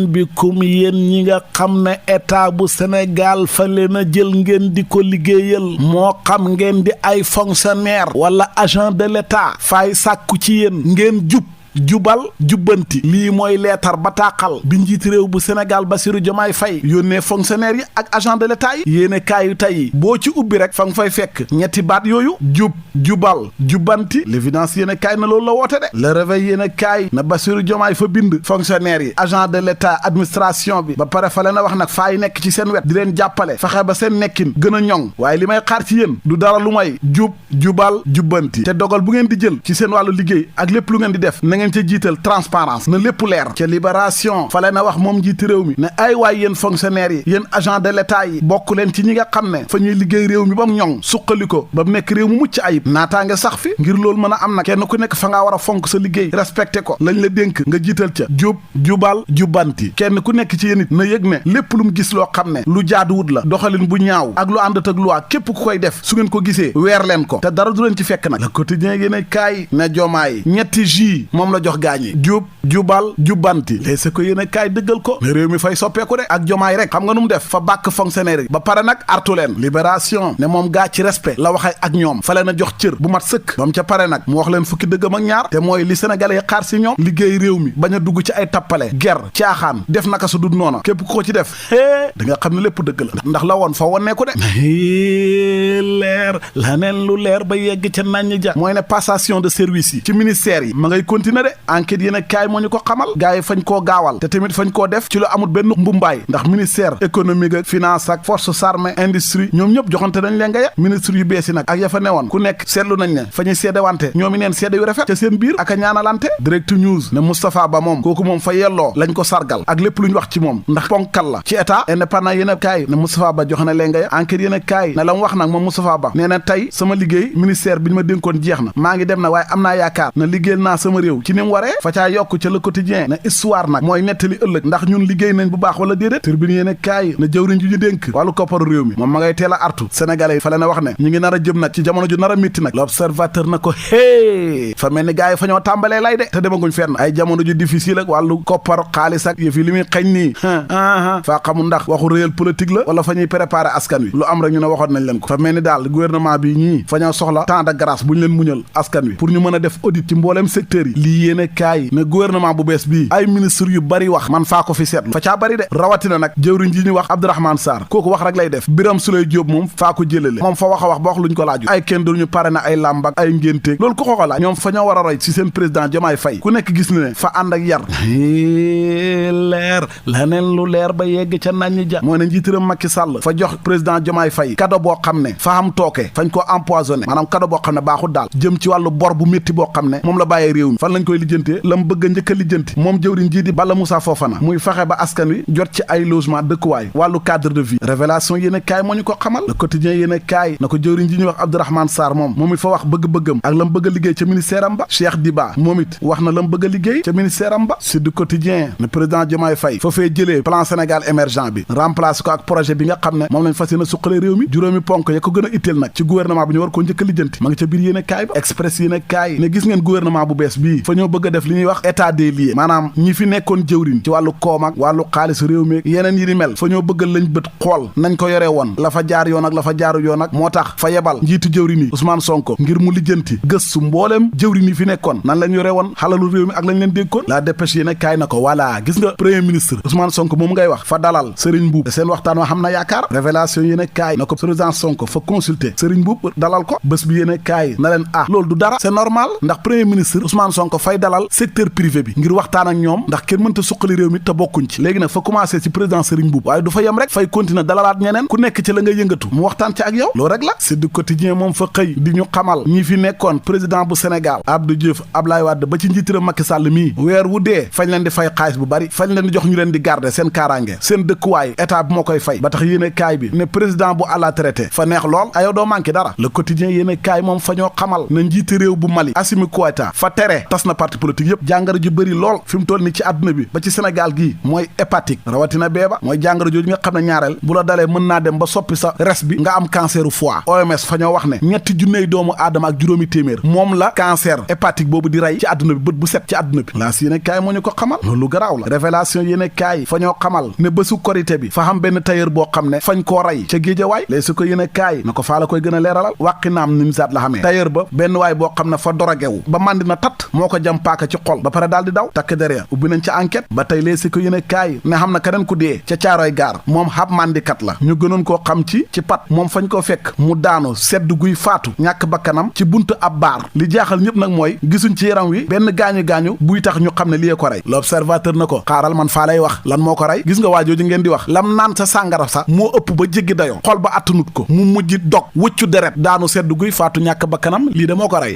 bikum yéen ñi nga xam ne état bu Sénégal fa leen a jël ngeen di ko liggéeyal moo xam ngeen di ay fonctionnaire wala agent de l'état fay sàkku ci yéen ngeen jubal jubbanti lii mooy leetar bataaxal bi njiiti réew bu Sénégal Bassirou Diomaye Faye yónnee fonctionnaire yi ak agent de l'état yi yéene kaayu tey boo ci ubbi rek fa nga fay fekk ñetti baat yooyu jubal jubbanti l'évidence yéene kaay na loolu la woote de le réveil yéene kaay na Bassirou Diomaye fa bind fonctionnaire yi agent de l'état administration bi ba pare fa leen a wax nag faay nekk ci seen wet di leen jàppale fexe ba seen nekkin gën a ñoŋ waaye li may xaar ci yéen du dara lu may jubal jubbanti te dogal bu ngeen di jël ci seen wàllu liggéey ak lépp lu ngeen di def na ngeen ca jiital transparence na lépp leer ca libération fa leen a wax moom njiiti réew mi ne ay waay yéen fonctionnaires yi yéen agent de l'état yi bokk leen ci ñi nga xam ne fa ñuy liggéey réew mi ba mu ñoŋ suqali ko ba mu nekk réew mu mucc ayib naataange sax fi ngir loolu mën a am nag kenn ku nekk fa ngaa war a fonk sa liggéey respecté ko lañ la dénk nga jiital ca jubal jubbanti kenn ku nekk ci yéen it na yëg ne lépp lu mu gis loo xam ne lu jaaduwut la doxalin bu ñaaw ak lu àndat ak loi képp ku koy def su ngeen ko gisee weer leen ko te dara du leen ci fekk nag le quotidien yéen kaay ne Diomaye ñetti ji moom la jox gaañi jubal jubbanti léeg sa ko yéen a kaay dëggal ko ne réew mi fay soppeeku de ak Diomaye rek xam nga nu mu def fa bàkk fonctionnaire yi ba pare nag artu leen libération ne moom gaa ci respect la waxee ak ñoom fa leen a jox cër bu mat sëkk ba mu ca pare nag mu wax leen fukki dëggam ak ñaar te mooy li sénégalais yi xaar si ñoom liggéey réew mi bañ a dugg ci ay tappale ger caaxaan def naka su dul noona képp ku ko ci def da nga xam ne lépp dëgg la ndax la woon fa wonneeku de leer la neen lu leer ba yegg ca nañ ja mooy ne passation de service yi ci ministère yi ma ngay continuer de enquête yéen a kaay moo ñu ko xamal gars yi fañ koo gaawal te tamit fañ koo def ci lu amul benn mbumbaay ndax ministère économique ak finance ak forces armées industrie ñoom ñëpp joxante nañ leen nga ya ministre yu bees yi nag ak ya fa newoon ku nekk seetlu nañ ne fa ñuy seede wante ñoom i neen seede yu rafet ca seen biir ak a ñaanalante direct news ne Moustapha Ba moom kooku moom fa yelloo lañ ko sargal ak lépp lu ñu wax ci moom ndax ponkal la ci état indépendant yéen a kaay ne Moustapha Ba joxe na leen nga ya enquête yéen a kaay ne la mu wax nag moom Moustapha Ba nee na tey sama liggéey ministère bi ñu ma dénkoon jeex na maa ngi dem na waaye am naa yaakaar na liggéeyal naa sama réew ci ni mu waree fa caa yokk ca le quotidien ne histoire nag mooy nettali ëllëg ndax ñun liggéey nañ bu baax wala déedéet turbine yéen a kaay na jëwriñ ju ñu dénk wàllu kopparu réew mi moom ma ngay teel a artu sénégalais yi fa leen a wax ne ñu ngi nar a jëm nag ci jamono ju nar a mitti nag l'observateur na ko fa mel ni gars yi fa ñoo tàmbalee lay de te demaguñ fenn ay jamono ju difficile ak wàllu koppar xaalis ak yëf yi li muy xañ nii faa xamul ndax waxu réel politique la wala fa ñuy préparer askan wi lu am rek ñu ne waxoon nañ leen ko fa mel ni daal gouvernement bi ñii fa ñoo soxla temps de grâce bu ñu leen muñal askan wi pour ñu mën a def audit ci mbooleem secteurs yi lii yéen a kaay ne gouvernement bu bees bii ay ministre yu bari wax man faa ko fi seetlu fa caa bari de rawatina nag jëwriñ ji ñu wax Abdourahmane Sarr kooku wax rek lay def Birame Souleye Diop moom faa ko jëlale moom fa wax a wax ba wax luñ ko laaju ay kenn duñu pare na ay làmb ak ay ngénteeg loolu ko xooxa laaj ñoom fa ñoo war a roy ci seen président Diomaye Faye ku nekk gis na ne fa ànd ak yar leer laneen lu leer ba yegg ca nañ ja mooy ne njiitaram Macky Sall fa jox président Diomaye Faye cadeau boo xam ne fa am tooke fañ ko empoisonné maanaam cadeau boo xam ne baaxul daal jëm ci wàllu bor bu métti boo xam ne moom la bàyyee réew mi fan lañ koy lijjantee la mu bëgg a njëkk a lijjanti moom jëwriñ jii di Balla Moussa Fofana muy fexe ba askan wi jot ci ay logement dëkkuwaay wàllu cadre de vie révélation yéen a kaay moo ñu ko xamal le quotidien yéen a kaay na ko jëwriñ ji ñuy wax Abdourahmane Sarr moom it fa wax bëgg-bëggam ak la mu bëgg a liggéey ca ministère am ba Cheikh Diba moom it wax na la mu bëgg a liggéey ca ministère am ba Sud Quotidien ne président Diomaye Faye fa fee jëlee plan Sénégal émergent bi remplacé ko ak projet bi nga xam ne moom lañ fas yéene suqale réew mi juróomi ponk ya ko gën a itteel nag ci gouvernement bi ñu war koo njëkk a lijjanti ma ngi ca biir yéen a kaay ba Express yéen a kaay ne gis ngeen gouvernement bu bees bii fa ñoo bëgg a def li ñuy wax état des lieux maanaam ñi fi nekkoon jëwriñ ci wàllu koom ak wàllu xaalis réew mi yeneen yi ni mel fa ñoo bëggal lañ bët xool nañ ko yoree woon la fa jaar yoon ak la fa jaaru yoon ak moo tax fa yebal njiitu jëwriñ yi Ousmane Sonko ngir mu lijjanti gëstu mbooleem jëwriñ yi fi nekkoon nan lañ yoree woon xalalu réew mi ak lañ leen dénkoon la dépêche yéen a kaay na ko voilà gis nga premier ministre Ousmane Sonko moom ngay wax fa dalal Serigne Mboup seen waxtaan wa xam na yaakaar révélation yéen a kaay na ko président Sonko fa consulter Serigne Mboup dalal ko bés bi yéen a kaay na leen loolu du dara c'est normal ndax premier ministre Ousmane Sonko fay dalal secteur privé bi ngir waxtaan ak ñoom ndax kenn mënta suqali réew mi te bokkuñ ci léegi nag fa commencé ci président Serigne Mboup waaye du fa yem rek fay continuer dalalaat ñeneen ku nekk ci la nga yëngatu mu waxtaan ci ak yow loolu rek la c'est du quotidien moom fa xëy di ñu xamal ñi fi nekkoon président bu Sénégal Abdou Diouf Abdoulaye Wade ba ci njiitiram Macky Sall mii weer wu dee fañ leen di fay xaalis bu bari fañ leen di jox ñu leen di garder seen kaaraange seen dëkkuwaay état bi moo koy fay ba tax yéene kaay bi ne président bu à la traité fa neex lool ayow doo manqué dara le quotidien yéene kaay moom fa ñoo xamal na njiiti réew bu Mali Assimi Goïta fa tere tas na parti politique yëpp jàngoro ju bëri lool fi mu toll ni ci àdduna bi ba ci Sénégal gii mooy hépatique rawatina beeba mooy jàngoro jooju nga xam ne ñaareel bu la dalee mën naa dem ba soppi sa res bi nga am canceru foie OMS fa ñoo wax ne ñetti junney doomu aadama ak juróomi téeméer moom la cancer hépatique boobu di rey ci àdduna bi bët bu set ci àdduna bi laas yéene kaay moo ñu ko xamal loolu garaaw la révélation yéene kaay fa ñoo xamal ne bésu korité bi fa xam benn tailleur boo xam ne fañ koo rey ca géejawaay léeg su ko yéene kaay na ko faa la koy gën a leeralal wàqi naam nimsaat la xamee tailleur ba benn waay boo xam ne fa dorogewu ba mandi na tat moo ko jam paaka ci xol ba pare daal di daw takk derrière ubbi nañ ca enquête ba tey léeg si ko yéene kaay ne xam na keneen ku dee ca caaroy gaar moom xab mandikat la ñu gënoon koo xam ci pat moom fañ ko fekk mu daanu sedd guy faatu ñàkk bakkanam ci buntu ab baar li jaaxal ñëpp nag mooy gisuñ ci yaram wi benn gaañu-gaañu buy tax ñu xam ne liyee ko rey l'observateur na ko xaaral man faa lay wax lan moo ko rey gis nga waajooju ngeen di wax lam naan sa sàngara sa moo ëpp ba jéggi dayoo xol ba attanut ko mu mujj dog wëccu deret daanu sedd guy faatu ñàkk bakkanam lii de moo ko rey